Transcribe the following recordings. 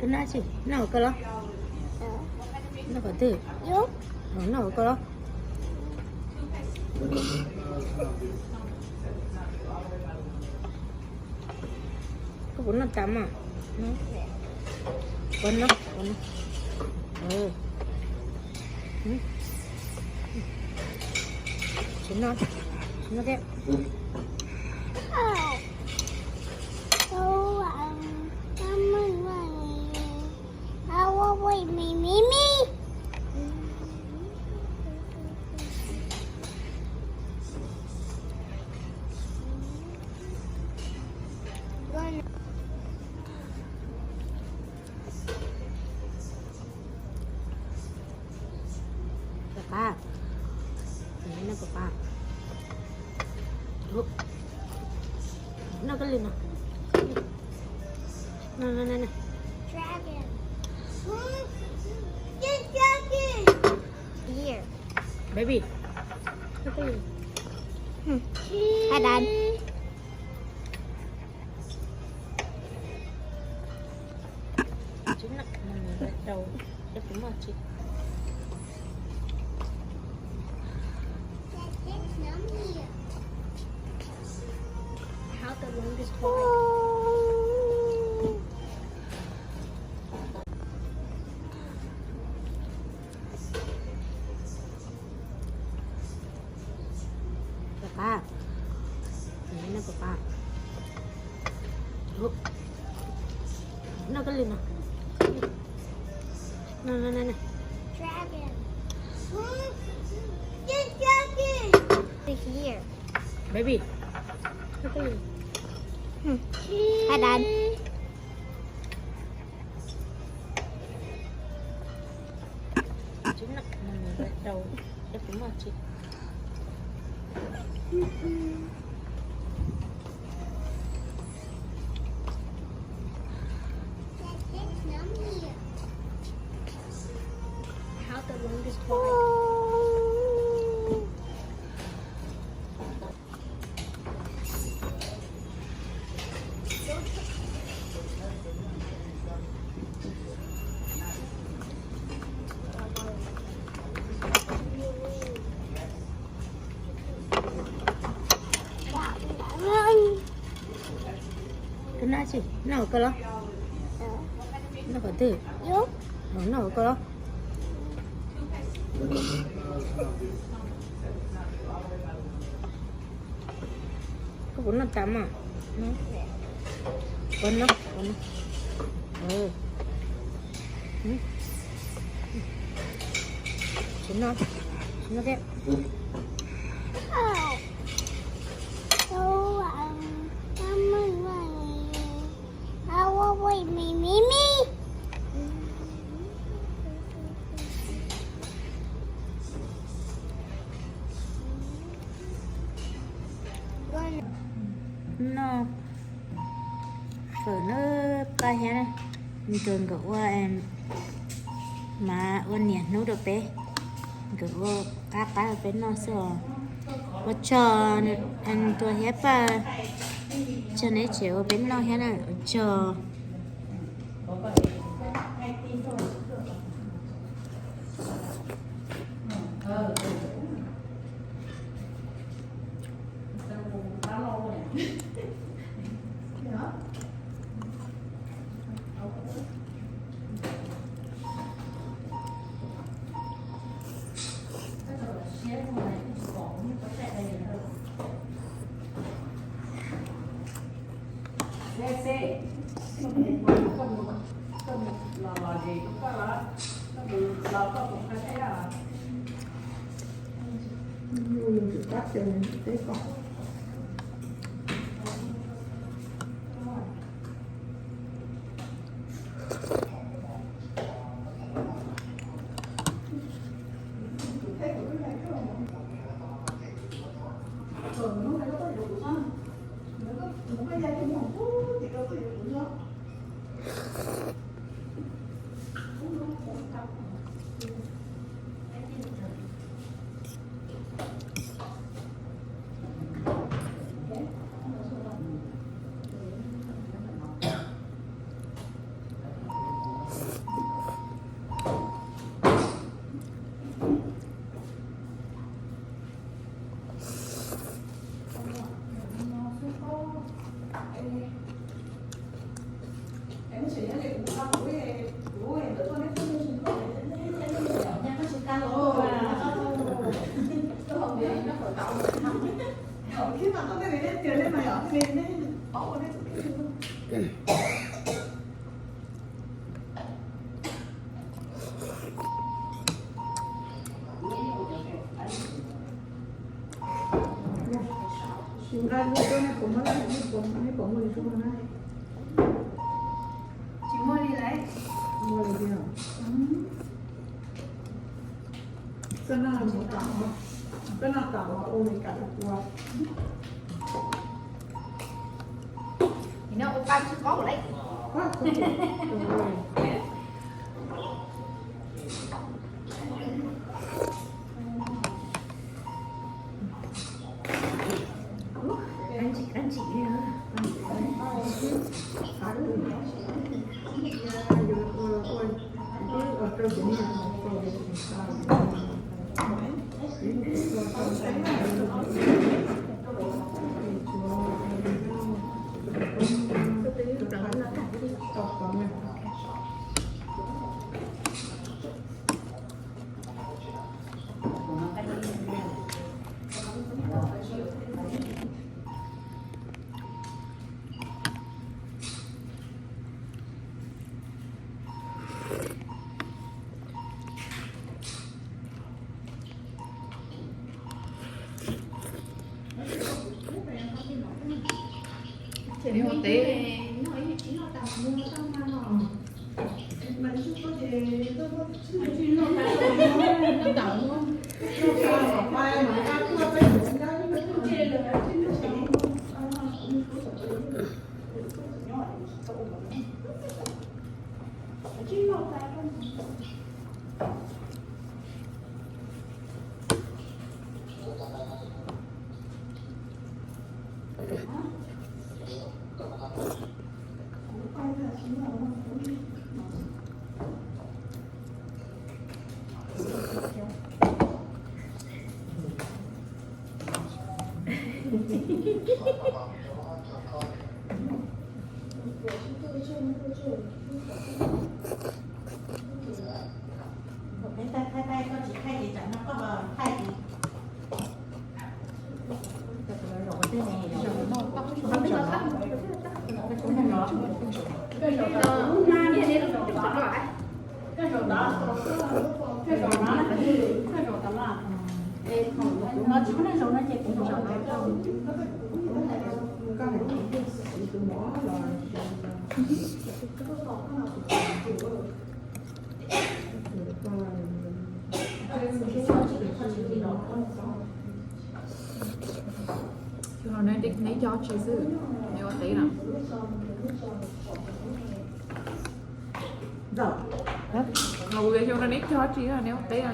Noj tsi, noj hauv koj los? Noj qhov twg? Noj hauv koj los? Koj puas noj tas mog? Puas noj, puas noj. Tsis noj, tsis noj thiab. Pab, noj pab, noj koj li no. No, no, no, no. Dragon. Here. Baby. Noj koj li. Hi, Dad. Pab, noj pab, noj koj li no. No, no, no, no. Dragon. Here. Baby. Noj koj li. Hi, Dad. Koj noj tsi, noj hauv koj los? Noj qhov twg? Noj hauv koj los? Koj puas noj tas mog? Puas noj, puas noj. Tsis noj, tsis noj thiab. Noj fawm na, pab thiab, nrog nkawd ua, mas ua niam hnub rau peb, nkawd ua qab qab rau peb noj xwb os. Ua tsaug, nrog thiab pab, tsaug neb tseem ua peb noj thiab na, ua tsaug. Tsis nqa li, nej puas muaj, nej puas muaj li sub na? Tsis muaj li lawm. Muaj li tiag. Koj noj, koj noj tas los ua li cas rau kuv. Noj ua pa tsis qaub lawm. Neb ua teb. Neb cog tsi xwb, neb ua teb na? Neb cog tsi, neb ua teb os?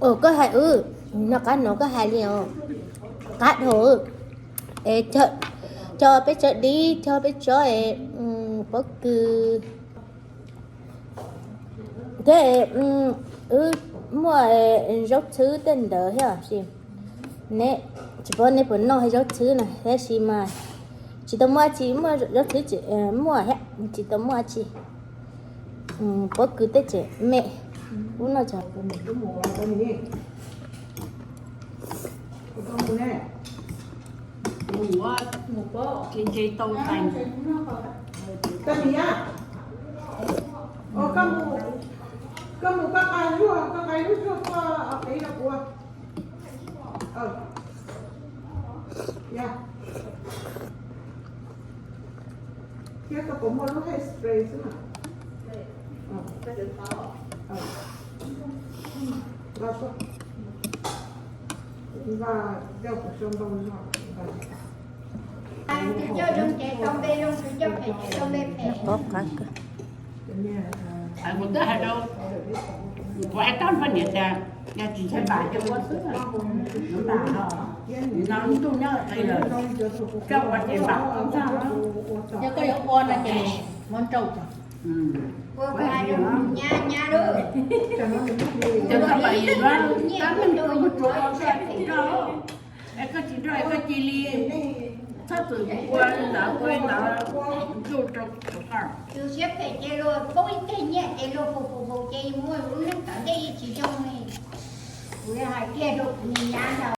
Ua koj hais wb, noj qab no koj hais li os. Qab dhau. Cog peb tsob dib, cog peb tsob pob kws. Thiab wb muaj zaub txhwb tej ntawd thiab sis. Neb tsis paub neb puas noj zaub txhwb na, tab sis mas tsis tau muaj tsi, muaj zaub txhwb tseem muaj thiab, tsis tau muaj tsi. Pob kws tej tseem me. Ub no tso. Mus pob, ntse tau tais. Koj mus, koj mus koj qa zuaj, koj qa lub zuaj koj qev rau kuv. Thiab koj puas muaj lub hair spray xwb na? Pob qab kawg. Kuv twb hais rau, kuv hais tau poj niam tias yog tsis ntshai npam ces ua xwb, npam no ntuj nyob qis lawm, coj ua ces npam tag. Yog koj yuav ua no ces muab nrauj tso. Ua nyab nyab lawm. Cov txhob pais yuav tab meeg rau mus tsuav ua sab tim no. Es koj tsis nrauj es koj cia li txhob txwm ua li ntawd ua li ntawd, ntuj rau. Tus siab phem ces luag poob ib teg nyiaj ces luag pum pum pum ces muaj lub neej tom ntej yeej tsis zoo li. Kuv hais kiag rau kuv niag nyab ntag.